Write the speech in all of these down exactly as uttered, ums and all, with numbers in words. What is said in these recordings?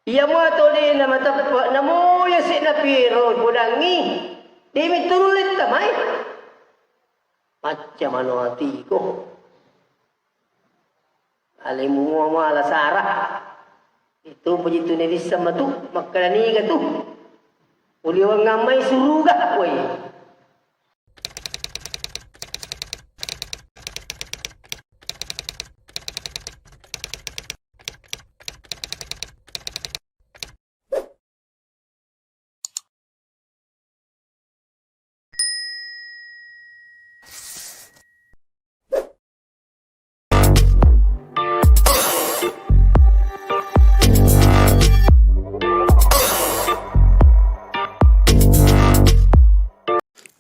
Iya mua tau de'na mateppe', namo yase' napiro podangngi, de' mitturung letta mai. Macca mano atiko. Alemu mua mala sara. Itu pejitu ne wisseng matu, makkeda niga tu. Uliwengngang mai suruga, woi.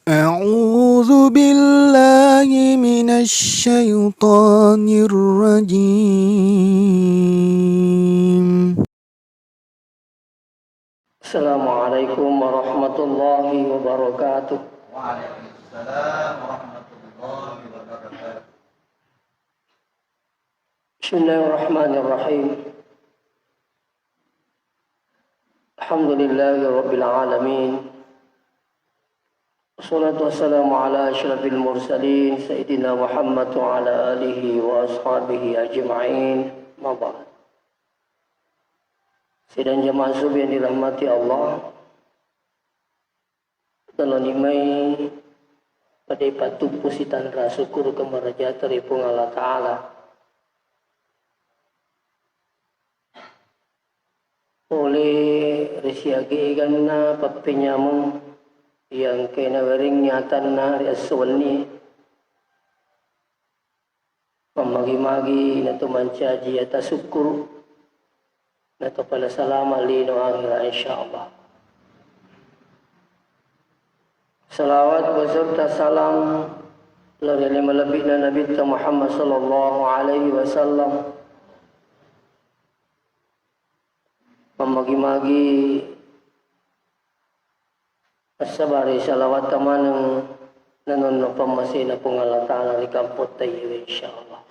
أعوذ بالله من الشيطان الرجيم. السلام عليكم ورحمة الله وبركاته. وعليكم السلام ورحمة الله وبركاته. بسم الله الرحمن الرحيم. الحمد لله رب العالمين. والصلاة والسلام على أشرف المرسلين سيدنا محمد وعلى آله وأصحابه أجمعين. أما بعد. Sidang jamaah subuh yang dirahmati Allah, toloni mai pada patuppu sitanra syukur kemarajata ri Puang Allah Ta'ala. Pole ri siaga eganna pappenyameng iya engkae nawerengngi atanna ri esso wennie. Mammagi-magi nato mancaji ata sukkuru, nato pada salama lino akhira, insyaallah. Salawat beserta salam lao ri ale malebbi'na Nabitta Muhammad sallallahu alaihi wasallam. Mammagi-magi assabari salawatta maneng nanonno pammasena Puang Allah Ta'ala ri kampotta iyewe, insyaallah.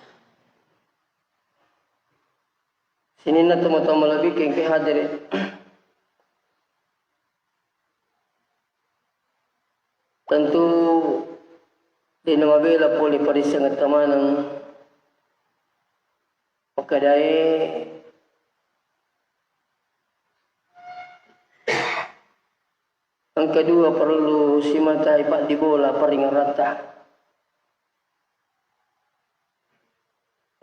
Sininna tomatoa malebbi engkae hadere. Tentu de' namabela pole parissengetta maneng. Makkedae engka dua parellu simata ipaddibola paringeratta.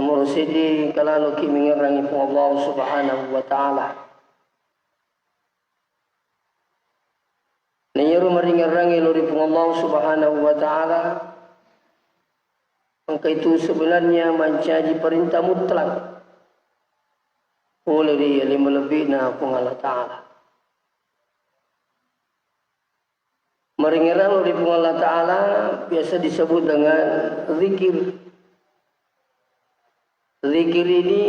Nomoro seddi, engka laloki mengngerangi Puang Allah Subhanahu wa Ta'ala. Na iyaro maringngerangnge lao ri Puang Allah Subhanahu wa Ta'ala, engka itu sebenarnya mancaji perintah mutlak pole ri ale malebbi'na Puang Allah Ta'ala. Maringngerang lao ri Puang Allah Ta'ala biasa disebut dengan zikir. Zikir ini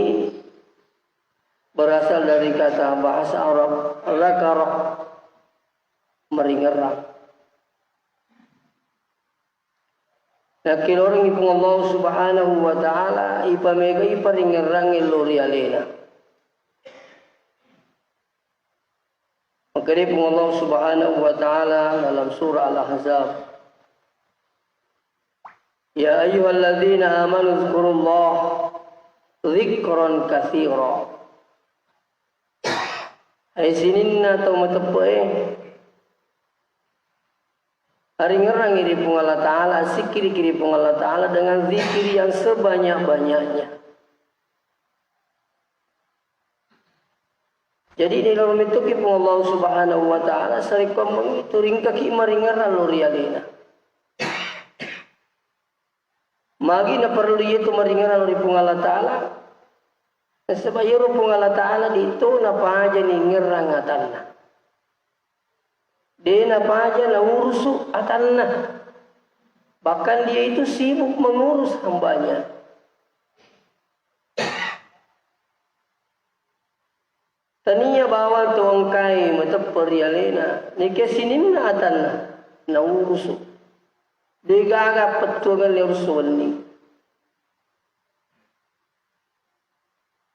berasal dari kata bahasa Arab zakara, maringngerang. Nakkelorengngi Puang Allah Subhanahu wa Ta'ala, ipamegai paringngerangnge lao ri alena. Makkedai Puang Allah Subhanahu wa Ta'ala dalam surah Al-Ahzab, "Ya ayyuhalladzina amanu dzkurullaha dzikran katsira." Hai sininna tau mateppe'e, aringngerangngi ri Puang Allah Ta'ala, assikkiriki ri Puang Allah Ta'ala dengan zikir yang sebanyak-banyaknya. Jadi, ri lalo mettoki Puang Allah Subhanahu wa Ta'ala, sarekkuammengngi tu ringkaki maringngerang lao ri alena. Magi naparellu iyatu maringngerang lao ri Puang Allah Ta'ala? Nasaba iyaro Puang Allah Ta'ala de' to napaja ningngerang atanna. De' napaja naurusu atanna. Bahkan dia itu sibuk mengurus hambanya. Tania bawang to engkae mateppe' ri alena, nekia sininna atanna naurusu. De' gaga pettuangenna urusu wenni.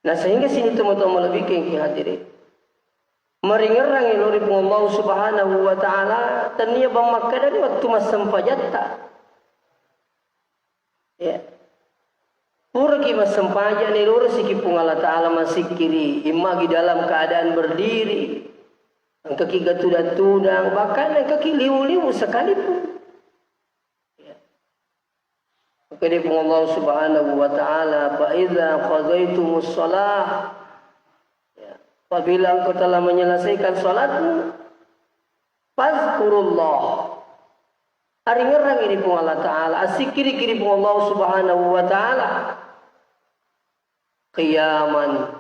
Nah, sehingga sininna tomatoa malebbi engkae hadere, Maringerrangi lao ri Puang Allah Subhanahu wa Ta'ala, tennia bang makkeda ni wettu massempajatta. Ya. Puraki massempajang, naelorosiki Puang Allah Ta'ala, massikkiri, immagi dalam keadaan berdiri, engkaki ga tudang-tudang, bahkan engkaki liwu-liwu sekalipun. Ya. Makkeda Puang Allah Subhanahu wa Ta'ala, "Fa idza qadaitumus shalah," ya, apabila engkau telah menyelesaikan salatmu, fazkurullah. Aringerrangi ri Puang Allah Ta'ala, assikkiriki ri Puang Allah Subhanahu wa Ta'ala. Qiyaman,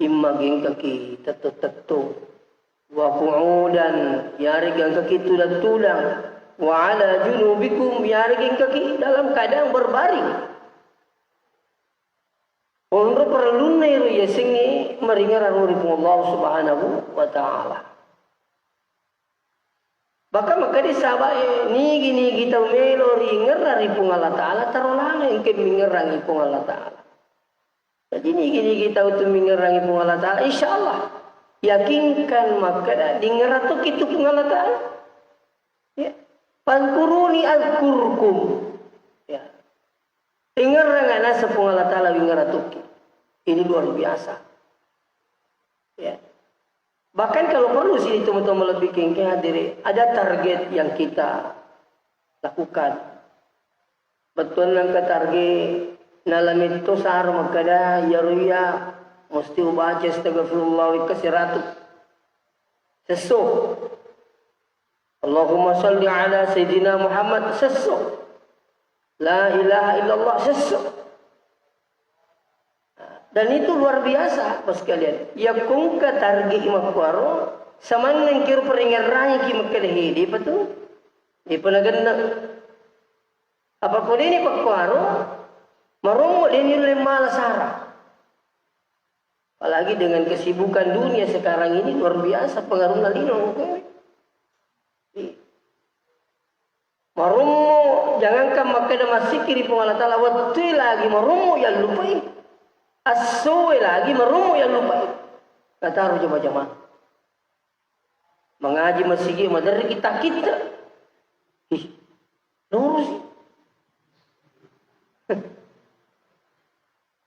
immagengkaki tetto-tetto, wa qu'udan, yarega engkaki tudang-tudang, wa ala junubikum, yarega engkaki dalam keadaan berbaring. Onro parellunna ero yasengnge maringerrang ri Puang Allah Subhanahu wa Ta'ala. Bahkan makkeda sahabae, nigi-nigi tau melo ringerrang ri Puang Allah Ta'ala, taro lalo engka mingerrangi Puang Allah Ta'ala. Jadi nigi-nigi tau tu mingerrangi Puang Allah Ta'ala, insya Allah, yakinkan makkeda dingerrang tokki tu Puang Allah Ta'ala. Ya. Fazkuruni azkurkum. Ya. Ingerrang naseng Puang Allah Ta'ala, wingerrang tokki. Ini luar biasa. Ya. Bahkan kalau perlu sini teman-teman lebih kengke hadiri, ada target yang kita lakukan. Bettuanna engka target, nalametto saro makkeda, iyaro iya mesti ubaca astagfirullah wekka siratu. Sesso. Allahumma salli ala Sayyidina Muhammad, sesso. La ilaha illallah, sesso. Dan itu luar biasa, Bapak sekalian. Yakko engka target makkuaro, samanna engkiro paringerrangiki makkeda, he, depa tu, depa nagenna. Apa ko deni pakkuaro, marommo deni ulle mala sara. Apalagi dengan kesibukan dunia sekarang ini luar biasa pengaruhna lino. Marommo, jangankan makkeda massikkiri Puang Allah Ta'ala, wettue lagi marommo yallupai. Essoe lagi marommo yallupai. Nataro jama-jama. Mangaji masigi maderri kita-kita. Ih, lurus.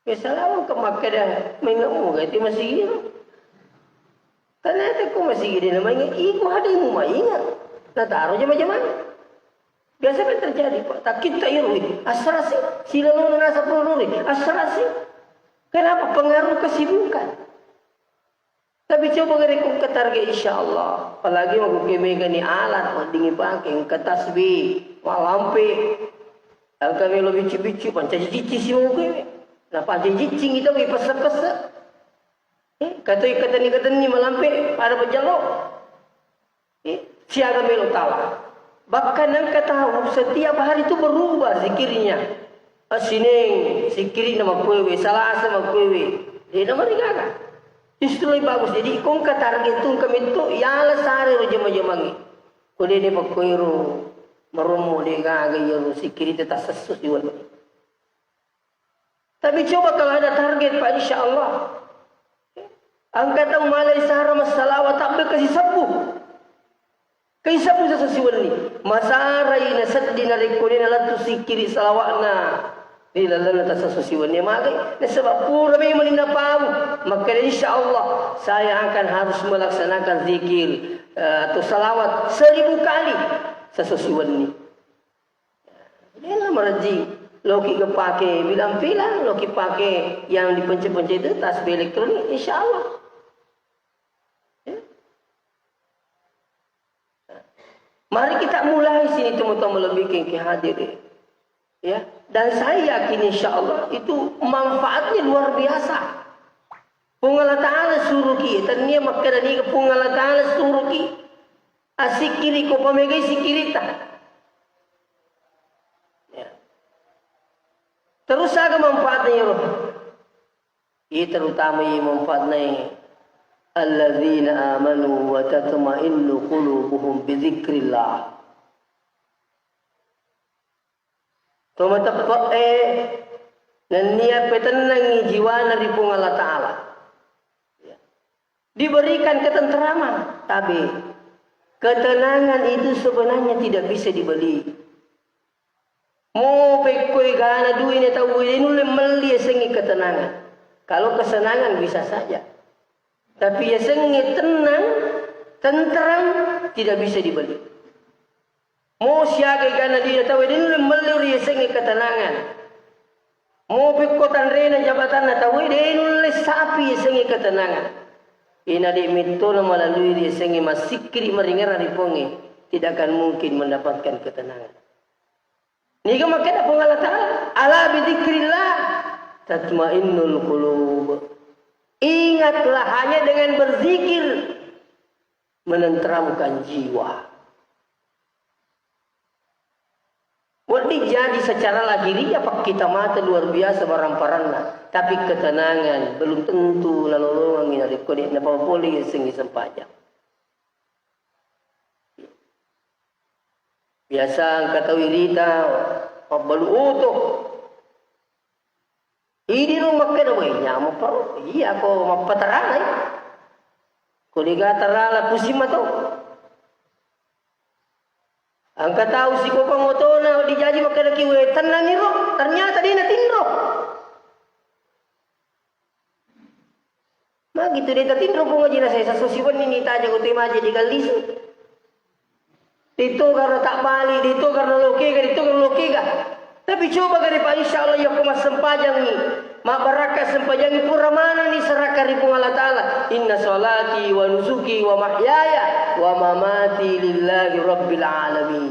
Biasa lawang ke makkeda, maingat mu gati masigi. Ternyata ko masigi dena maingat, iko hadimu maingat. Nataro jama-jama. Biasa kan terjadi, Pak. Takitta iro, asrasi. Sila nona nasa pro nuri, asrasi. Kenapa? Pengaruh kesibukan. Tapi coba gare ko engka target, insya Allah. Apalagi mako ke mega ni alat, weddingi pake, engka tasbih, malampe. Engka melo bicci-bicci, pancaji cicci si mako ke. Nah, pancaji cicci kita, wih, pesse-pesse. Eh, katoi katenni-katenni malampe, pada pejalo. Eh, siaga melo tala. Bahkan engka tau setiap hari tu berubah zikirnya. Asineng, zikirna makkuewe, Salasa makkuewe. Eh, namarigaga. Justru lebih bagus. Jadi, ko engka target tu, engka metto, yala sare ro jama-jamangi. Ko dene pakkuero, marommo de gaga iyaro zikiri tetap sesso siwenni. Tapi coba kalau ada target, Pak, insya Allah. Engka tau malai sara massalawat, tabbe kasi sebbu. Kasi sebbu sasa siwenni. Masarai nasedding narekko de nalettu sikkiri salawatna ri lalenna tasasa siwenni magai. Nasaba pura memang napau. Maka insya Allah saya akan harus melaksanakan zikir, eh, atau salawat seribu kali sasa siwenni. Dena marejjing, loki ga pake bilang-bilang, loki pake yang dipencet-pencet itu tasbih elektronik, insya Allah. Ya. Mari kita mulai sini, teman-teman, lebih ke, ke hadir. Ya. Dan saya yakin, insya Allah, itu manfaatnya luar biasa. Puang Allah Ta'ala suruki, tania makkeda niga Puang Allah Ta'ala suruki. Assikkiri ko pamegai sikkirita. Ya. Terus aga manfaatna iyaro? Iya terutama iya manfaatna, alladzina amanu wa tatma'innu qulubuhum bidzikrillah. To mateppe'e nennia petennangi jiwana ri Puang Allah Ta'ala. Ya. diberikan ketentraman, tapi ketenangan itu sebenarnya tidak bisa dibeli. Mo pekko egana duina tauwe, de nulle melli yasengnge ketenangan. Kalau kesenangan bisa saja. Tapi yasengnge tenang, tentram, tidak bisa dibeli. Mo siaga egana duina tauwe, de nulle melli ri yasengnge ketenangan. Mo pekko tanrena jabatanna tauwe, de nulle sapi yasengnge ketenangan. Ina de metto na malalui ri yasengnge massikkiri maringerang ri Puangnge, tidak akan mungkin mendapatkan ketenangan. Niga makkeda Puang Allah Ta'ala, "Ala bidzikrillah tatmainnul qulub." Ingatlah, hanya dengan berzikir menenteramkan jiwa. Wedding jadi secara lahiriah pakkita mata luar biasa baramparanna, tapi ketenangan belum tentu nalolongengngi narekko de' napapole yasengnge sempajang. Biasa engka tau irita mabbalu oto. Idi ro makkeda, "Weh, nyameng paro." Iya, ko mappatarala, eh. Ko dega tarala, pusing mato. Engka tau sikokang otona, dijaji makkeda ki, "Weh, tennangi ro." Ternyata de' natinro. Magi tu de' tatinro Puang Haji, nasesa so siwenni ni taja ko te maje di kallisu. De' to karena tak bali, de' to karena lokega, de' to karena lokega. Tapi coba gare, Pak, insya Allah yakko massempajangngi, mabbarakka sempajangngi, pura manenni serakka ri Puang Allah Ta'ala. "Inna salati wa nusuki wa mahyaya wa mamati lillahi rabbil alamin."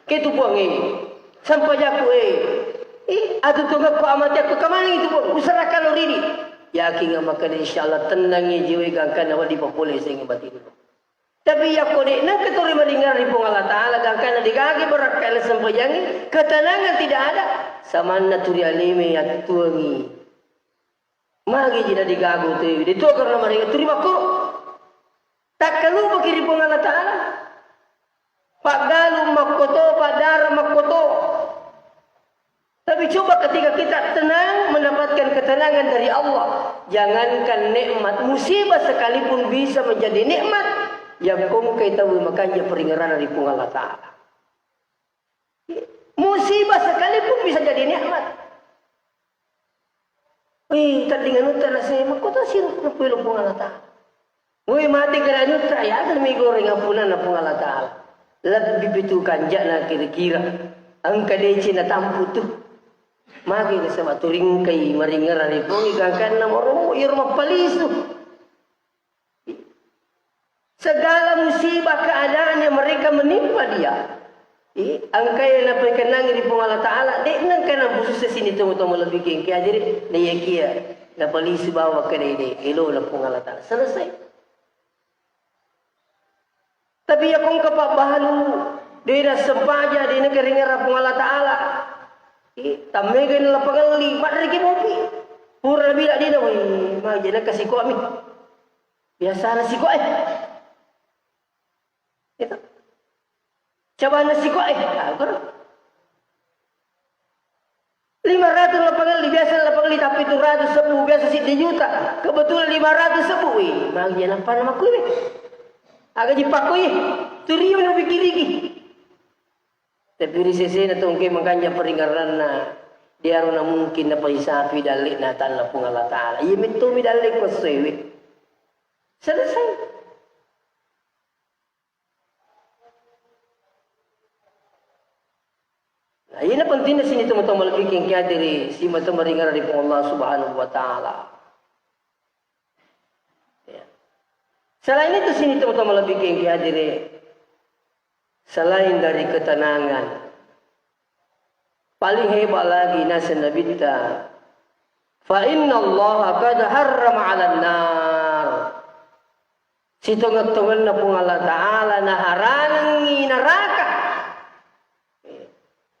Ketu Puang e, sempajakku e, eh, atuo-tuongekku, amatekku, kamaneng itu Puang, userakka lao ridi. Yakin makkeda insya Allah tennangngi jiwae gangkanna wedding papole yasengnge batinro. Tapi yakko de' nengka tuli maringerang ri Puang Allah Ta'ala, gangkanna de' gaga barakka'na sempajangnge, ketenangan tidak ada, samanna tuli aleme yattuangi. Magi ji na de' gaga tu, de' to karena maringerang tuli makkoro. Takkalupaki ri Puang Allah Ta'ala. Paggalung makkoto, paddara makkoto. Tapi coba ketika kita tenang, mendapatkan ketenangan dari Allah, jangankan nikmat, musibah sekalipun bisa menjadi nikmat. Yakko engkai tau makanja paringerranna ri Puang Allah Ta'ala. Musibah sekalipun bisa jadi nikmat. Wih, tedding anutta naseng, makkoto siro napuelo Puang Allah Ta'ala. Wih, mate kera anutta, ya, mi goreng ampunanna Puang Allah Ta'ala. Lebbi pitu kanja'na kira-kira. Engka deceng natampu tu. Magi nasaba turingkai maringerang ri Puang, gangkanna maromo, iyaro mappalisu. Segala musibah keadaan yang mereka menimpa dia, eh, engkae napakennangi ri Puang Allah Ta'ala, de' nengka napusussa sining tomatoa malebbi engkae hadere, naiyakia napalisu bawang makkeda de', elona Puang Allah Ta'ala. Selesai. Tapi yakko engka pabbalu, de' nassempajang, de' nakaringerang Puang Allah Ta'ala, eh, tammega nalapangelli, maderriki mopi. Pura nabilang dina, weh, magi je nakka sikoami. Biasana sikoe. Itu. Coba na sikoe. Ah, kurang. Lima ratus lapangelli, biasa lapangelli tapi tu ratus sebbu, biasa siddi juta. Kebetulan lima ratus sebbu. Wih, magi je nappa namakkuiwe. Aga ji pakkui. Turiu na pikiriki. Tapi ri sesena tu engkae makanja paringerranna, de' aro na mungkin napahisapi dalle'na atanna Puang Allah Ta'ala. Iya mettomi dalle' ko essoewe. Selesai. Nah, iyana pentingna sining tomatoa malebbi engkae hadere, sining tomatoa maringerang ri Puang Allah Subhanahu wa Ta'ala. Ya. Selain itu, sining tomatoa malebbi engkae hadere, selain dari ketenangan, paling hebat lagi naseng Nabitta, "Fa innallaha qad harrama 'alan nar." Sitongeng-tongenna Puang Allah Ta'ala naharangengngi neraka.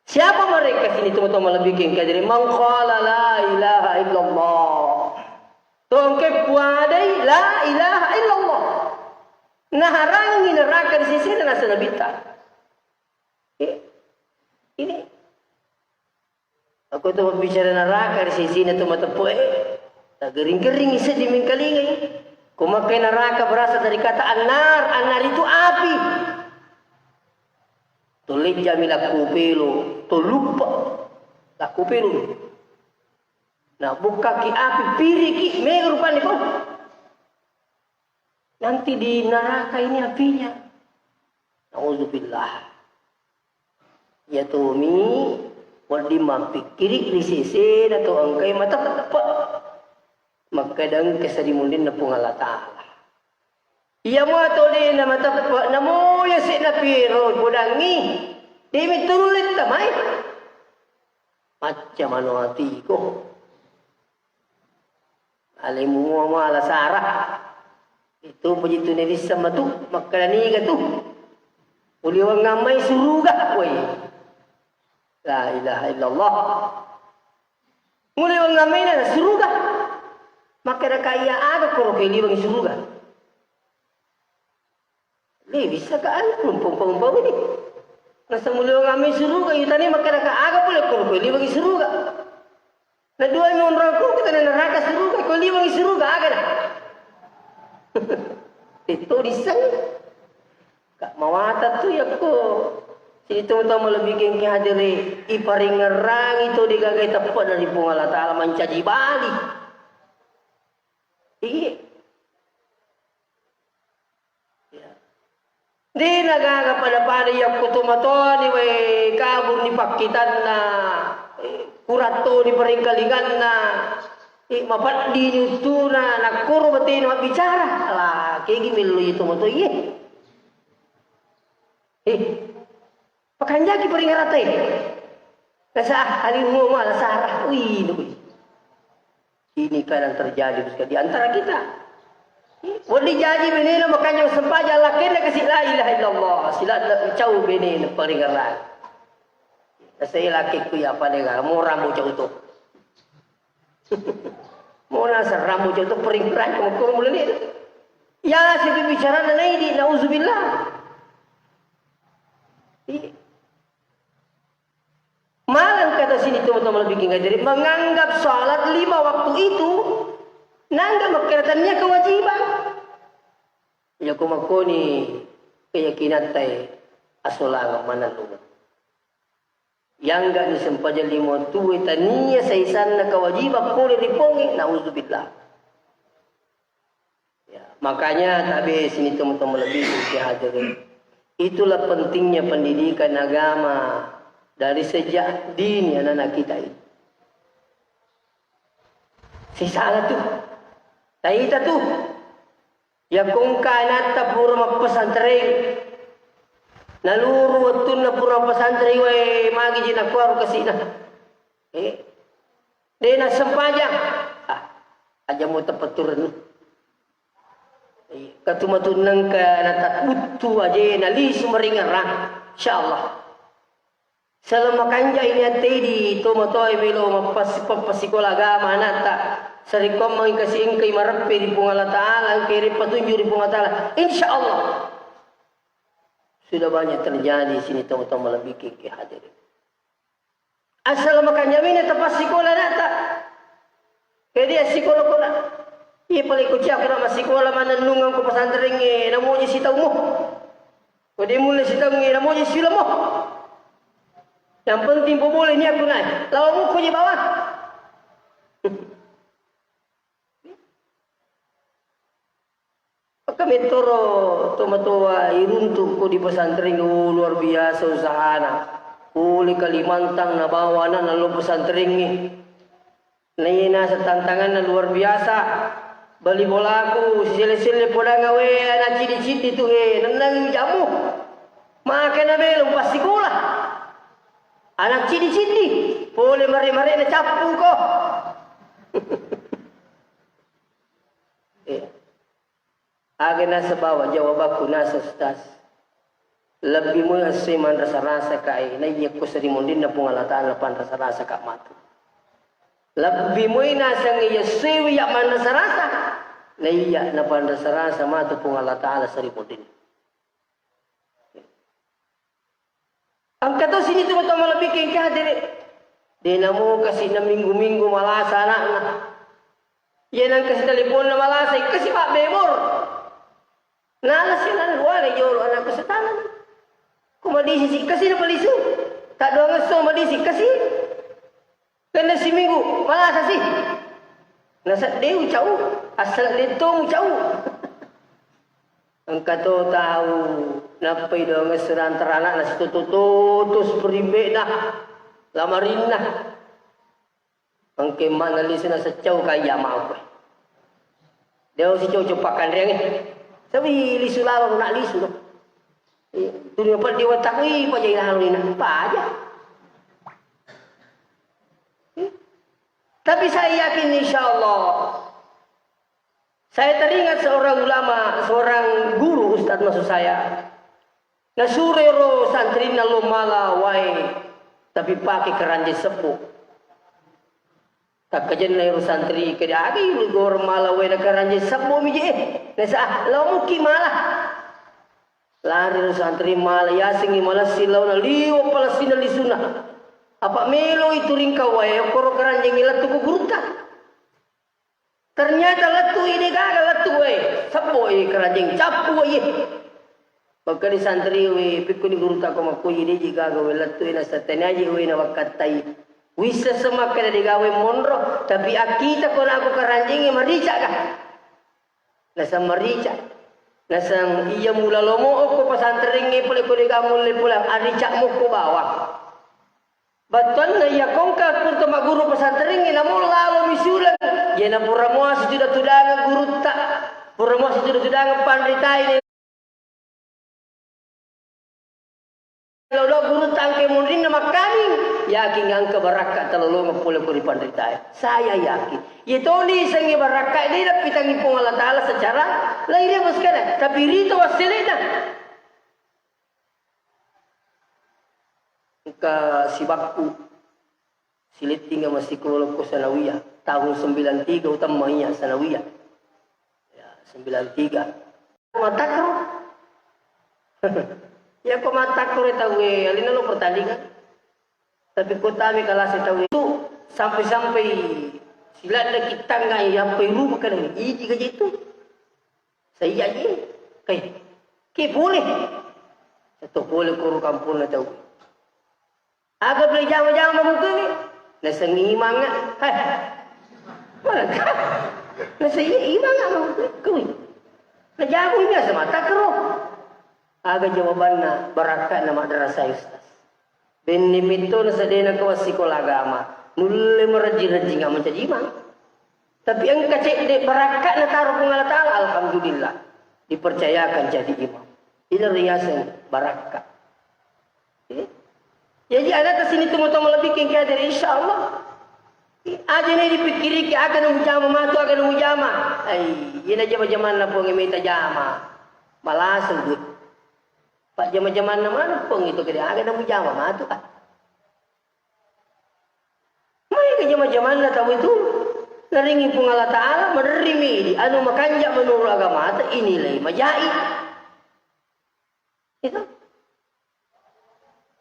Siapa mereka? Sining tomatoa malebbi engkae hadere, "Man qala la ilaha illallah." To engkae puadai la ilaha illallah. Naharangengngi neraka ri sesena naseng Nabitta. Eh, ini. Aku tu mabbicara neraka ri sesena tu mateppe'e. Tagering-gering seddi mengkalingai. Ko makkai neraka berasal dari kata annar, annar itu api. To lejjami lakko pelo, to luppa lakko pelo. Nah, bukkaki api, piriki, mega rupanna ko. Nanti di neraka ini apinya. Nauzubillah. Iyatomi wedding mappikkiri ri sesena to engkai mateppe'. Makkeda engka sarimunrinna Puang Allah Ta'ala. Iya mua to de' namateppe', namo yase'na piero podangngi, de' metto nulle tamai. Macca mano atiko. Alemu mua muala sara. Itu paji tu nirisseng matu, makkeda niga tu. Uliweng ammai suruga, woi. La ilaha illallah. Uliweng ammaina suruga. Makkeda ka iya aga koro keliweng suruga. Le, bisa ka anu, umpau-umpau ini. Nasa muliweng ammai suruga, yutani makkeda ka aga pole koro keliweng suruga. Na dua monrong ko kita neraka suruga, ko liweng suruga aga na. Itu diseng. Ka mawata tu yakko. Situ to malebbi gengke hadere, iparingerangi to digagai teppe' dari Puang Allah Ta'ala mancaji bali. Iya. Dé' nagaga pada-pada yakko tomatoani waé kabur ni pakkitanna, kuratto ni paréngkalinganna, eh, mapeddini uttuna, nakkoro batena mabbicara. Alah, kégi mello iya tomatoa iyé. Eh, Pakanjaki paringaratai. Rasa, ah, alimmu mala sarah. Wih, wih. Ini kadang terjadi di antara kita. Wali jaji benena makanya sempajang lakena kasi la ilaha illallah. Sila cau benena paringaran. Saya laki ku ya pada ga, murah mu cau tu. Mona serramu jauh tu peringperan kamu kurang mulai ni. Ya, situ bicara nanai di nauzubillah. Ih. Malang kata sini teman-teman bikin ngajarin menganggap salat lima waktu itu nangga makkeratanya kewajiban. Ya kumakoni keyakinan tai asolangan mana lu. Yangga ni sempajang lima wettué tania saisanna kewajiban pole ri Puangngé, nauzubillah. Ya, makanya tabe sini teman-teman lebih ki hadirin. Itulah pentingnya pendidikan agama dari sejak dini anak-anak kita ini. Sisala tu. Taita tu. Yakko engka anatta pura mappesantreng, naluru wettunna pura mappesantreng, wae, magi ji nakuaro kasi'na. Eh, de' nassempajang. Ah, aja mu tepetturenni. Eh, katumatunna engka natakbuttu aje nalisu maringerrang. Insyaallah. Selama kanja ini ante di tomatoa melo mappas-, pappasikola agama anatta, sarekkoammengngi kasi engkai mareppe ri Puang Allah Ta'ala, engkai ri patunju ri Puang Allah Ta'ala, insya Allah sudah banyak terjadi sini tomatoa malebbi ke hadirin. Asal makanja mina tapassikola anatta. Jadi assikola-kola. Iya pale kuciakku na massikola manennungeng ko pesantrengnge namoji sitaung mo. Ko de' mulle sitaung e namoji siuleng mo. Yang penting pobole ni aku nae. Lawa muko je bawah. Maka mettoro tomatoa iruntu ko di pesantren, oh, luar biasa usahana. Pole Kalimantan nabawa anakna lo pesantrengnge. Naiya naseng tantanganna luar biasa. Bali bolaku, siselle-selle podang awe, anak cidi-cidi tu, he, nennang jamu. Maka na melo passikola. Anak cidi-cidi, pole mare-mare na cappu ko. Eh. Aga naseng bawa jawabakku naseng, Ustaz. Lebbi moi essoe manrasa-rasa ka e, naiya ko seri mondinna Puang Allah Ta'ala panrasa-rasa ka matu. Lebbi moi naseng iya essoe iya manrasa-rasa, naiya napanrasa-rasa matu Puang Allah Ta'ala seri mondinna. Engka to sini tu mata malebbi kengka hadere. De' namo kasi na minggu-minggu malasa anakna. Iya nangka siteleponna malasa, ikkasi pabbebor. Nala sinan luare jolo anakku setana. Ko madisi si kasi na palisu. Tak doang esso madisi kasi. Kena siminggu, malasa si. Nasadde ucau, asal detto ucau. Engka to tau nappai doang esso antara anak na situtu-tutu seperimbe dah. Lamarinna. Engke mana lisu na secau kaya mau koe. Dia si cocok pakanreang eh. Tapi lisu lalo nak lisu no. Iya, dunia peddi watakku, ih, paja ilalo ina, paja. Tapi saya yakin, insya Allah, saya teringat seorang ulama, seorang guru, ustadz maksud saya. Nasuro ero santrinna lo mala wae, tapi pake keranjang sebbo. Takkajenna ero santri, kede aga ilu gor mala wae na keranjang sebbo mi je. Nasa, ah, lao muki mala. Lari ro santri mala, yasengngi malessi laona, liwa palessinna lisuna. Apa melo itu ringkawae, koro keranjang lettu ku gurutta. Ternyata lettu i de gaga lettu wae. Sebbo i keranjang, cappu wae. Maka di santri we, pikkuni gurutta ko makkuji de ji gaga wae lettu i, nasatani aji wae na wakkattai. Wissa semakkeda de gaga wae monro, tapi akkita ko nako keranjang marica ga. Naseng marica. Naseng iya mula lomo okko pesantrengnge pole ko dega mulle pulang, arica mokko bawang. Battuanna iya kongka kurto magguru pesantrengnge namo lalo misuleng. Jena pura mua situda-tudangeng gurutta. Pura mua situda-tudangeng panritae. Lolo gurutta engka munrinna makkaning, yakin engka barakka talolongeng pole ko ri panritae. Saya yakin. Iya toni isengnge barakka de nappitangngi Puang Allah Taala secara lahiriah, bos kada, tapi rito wassele'na. Engka sibakku. Silettinga massikola ko sanawiyah, tahun sembilan tiga utamma iya sanawiyah. Ya, sembilan tiga. Matakro. Ya ko matakro tauwe, alina lo pertandingan. Tapi ko tami kelas tauwe itu sampai-sampai siladda kitangga ya pe rumah kan iji gaji itu. Saya aja. Kai. Ki boleh. Satu boleh koro kampung tau. Aga beli jama-jama mamukkuni? Nasengngi imanga. Hai. Mana? Nasengngi imanga mamukkuni. Kui. Najago biasa mata kero. Aga jawabanna, barakka'na madrasah, Ustaz. Benni metto nasadena ko sikola agama. Nulle marejjing-rejjing mancaji imang. Tapi engka cedde barakka nataro Puang Allah Taala, alhamdulillah. Dipercayakan jadi imam. Ini riaseng barakka. Eh? Jadi anatta sini tu moto malebbi kengke hadir, insya Allah. Aja ne dipikkiriki aga na mujama matu, aga na mujama. Ai, ina jama-jamanna Puang meta jama. Malaseng duit. Pak jama-jamanna mana Puang itu kede aga na mujama matu, ah. Maega jama-jamanna tau itu, naringi Puang Allah Taala, maderri midi, anu makanja menurut agamata, inilai majai. Itu.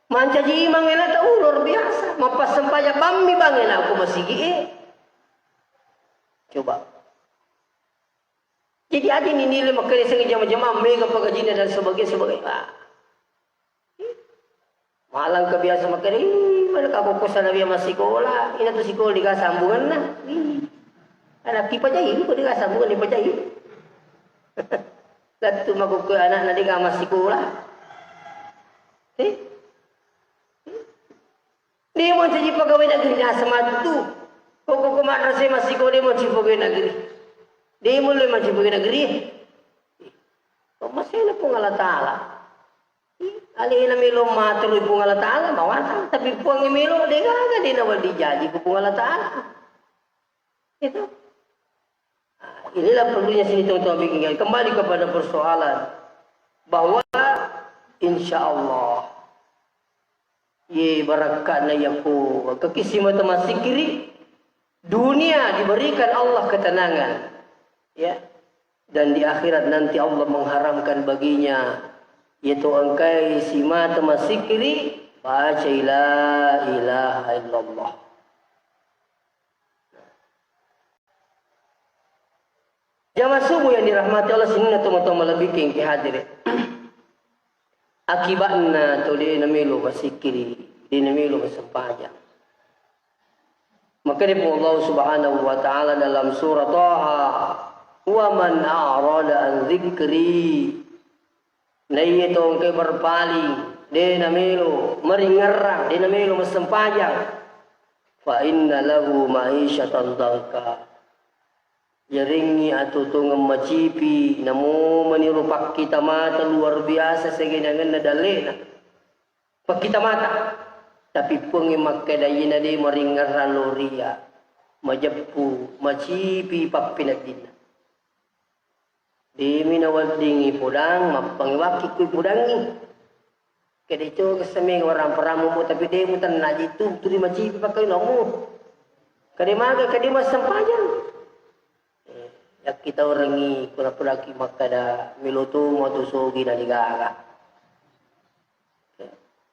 Mancaji imang ena tau luar biasa, mappassempajang bammi bang ena ko masigi e. Coba. Jadi ada ni nilai makkeda seng jama-jama mega pagajina dan sebagainya, sebagainya. Ah. Malang kebiasa makkeda, "Ih, mana kako ko sana biasa massikola, ina tu sikola diga sambunganna." Ih. Anak ki pajai, ko diga sambungan di pajai. Lattu makukku anakna diga massikola. Eh? Demo caji pegawai negeri naseng matu. Koko ko madrasah massikola demo caji pegawai negeri. Demo le macaji pegawai negeri. Pemmasena Puang Allah Taala. Alena melo matur Puang Allah Taala mawatang, tapi Puang melo de gaga de nawedding jaji ku Puang Allah Taala. Itu. Nah, inilah perlunya sini teman-teman bikin kembali kepada persoalan bahwa insya Allah ye barakka'na yako kekisi mata masikiri, dunia diberikan Allah ketenangan, ya, dan di akhirat nanti Allah mengharamkan baginya, yaitu engkai simata masikiri, baca la ilaha illallah. Jamaah subuh yang dirahmati Allah, sininna tomatoa malebbi engkae hadire. Akibatna to de namelo massikkiri, de namelo massempajang. Makkedai Puang Allah Subhanahu wa Ta'ala dalam surah Taha, "Wa man a'rada an dzikri." Naiya to engkae berpaling, de namelo maringerrang, de namelo massempajang, fa inna lahu ma'isyatan dhanka. Jaringngi atuo tongeng macipi, namo maniro pakkita mata luar biasa siaga angenna dalle'na. Pakkita mata. Tapi Puangnge makkeda iyana de maringerrang lao ri iya, majeppu, macipi pappeneddinna. Demi naweddingngi podang, mappangngi wakki kui podangngi. Kede coga semega warang-parammu, tapi de mutennaji tu, tuli macipi pakkainammu. Kede maga, kede massempajang. Eh, yakkita orangngi, kuna podaki makkada, melo to matu sogi na digaga.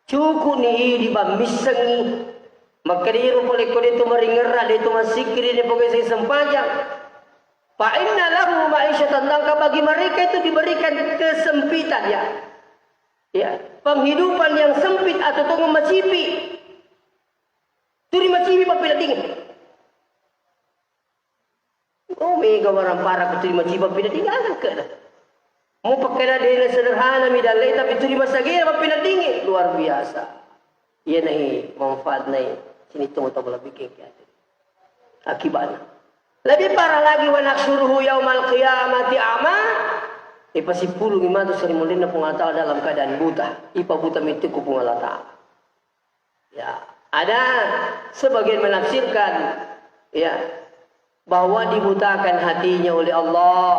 Cuku'ni idi bammissengngi. Makkeda iro pole ko de to maringerra, de to massikkiri, de pogai sempajang. Fa inna lahu ma'isyatan dhanka, bagi mereka itu diberikan kesempitan, ya. Ya, penghidupan yang sempit atau tongeng macipi. Tuli macipi pappeneddingnge. Oh, mega warang para ko tuli macipa pappeneddingnge, aga kena. Mau pakkeda de na sederhana mi dalle, tapi tuli masagena pappeneddingnge, luar biasa. Iyanahi manfaatna, sini tau-tau lebih kengke ati. Akibatnya. Lebih parah lagi, wa nahsyuruhu yaumal qiyamati a'ma. Ipasippulungi matu seri munrinna Puang Allah Ta'ala dalam keadaan buta. Ipabuta mittiku Puang Allah Ta'ala. Ya, ada sebagian menafsirkan, ya, bahwa dibutakan hatinya oleh Allah.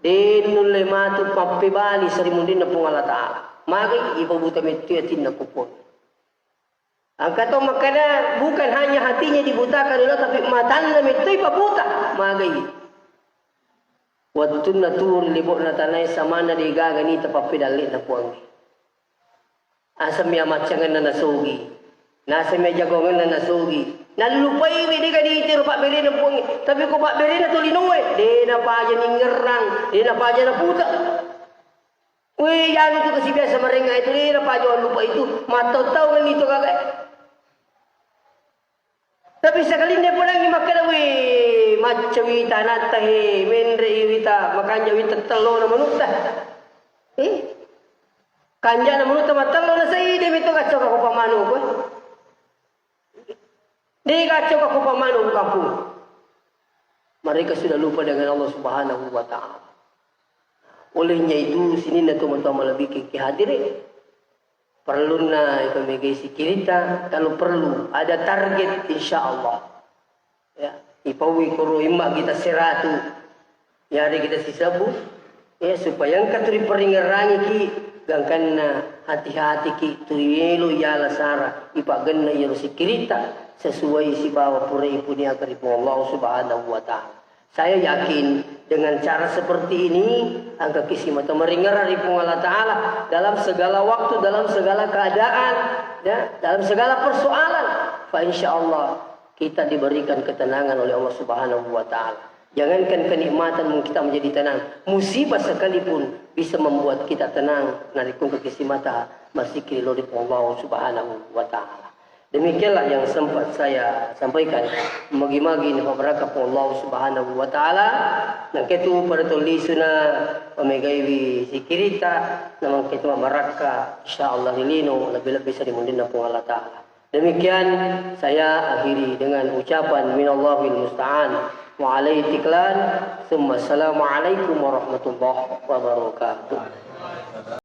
De nulle matu pappebali seri munrinna Puang Allah Ta'ala. Magai ipabuta mettu atinna kupon. Angka to makkeda bukan hanya hatinya dibutakan oleh Allah, tapi matanna mettu ipabuta. Magai. Wettunna tuwo ri lebo'na tanae, samanna degaga nita pappedalle'na Puangnge. Asemmi amaccangenna nasogi, nasemmi ajagongenna nasogi. Nallupaiwi, dega ditiro pabberena Puangnge. Tapi ko pabberena tolinoe, de napaja ningerrang, de napaja naputa. Weh, anu tu kasi biasa marengnga itu, de napaja wallupai tu. Mattau-tau ngenni to gagae. Tapi sakalinna podangngi makkeda, "Wih, maccawi tanatta he, menre iwita, makanja wita tellona manutta." Eh? Kanjana manutta mattello na saide mi to gaccoka ko pamanu ko. De gaccoka ko pamanu ko kampung. Mereka sudah lupa dengan Allah Subhanahu wa Ta'ala. Olehnya itu, sininna tomatoa malebbi ki hadire. Perlunna ipamegai sikkiritta, kalau perlu ada target, insya Allah. Ya, ipaui koro imma kita seratu, yari kita sisebu, ya, supaya engka tu riparingerrangiki, gangkanna hati-hatiki tu rielo yala sara, ipaggenna iyaro sikkiritta sesuai sibawa pura ipuniakan ri Puang Allah Subhanahu wa Ta'ala. Saya yakin dengan cara seperti ini, engkaki simata maringerra ri Puang Allah Ta'ala dalam segala waktu, dalam segala keadaan, ya, dalam segala persoalan. Fa insya Allah kita diberikan ketenangan oleh Allah Subhanahu wa Ta'ala. Jangankan kenikmatan kita menjadi tenang, musibah sekalipun bisa membuat kita tenang. Narikung kaki simata masih kiri lori Puang Allah Subhanahu wa Ta'ala. Demikianlah yang sempat saya sampaikan. Magi-magi napabarakka Puang Allah Subhanahu wa Ta'ala. Nangketu pada tollisuna pamegaiwi sikkiritta, namangketu mabarakka, insyaallah, ri lino lebbi-lebbi seri munrinna Puang Allah Ta'ala. Demikian saya akhiri dengan ucapan minallahil musta'an wa alaihi tiklan. Summa assalamualaikum warahmatullahi wabarakatuh.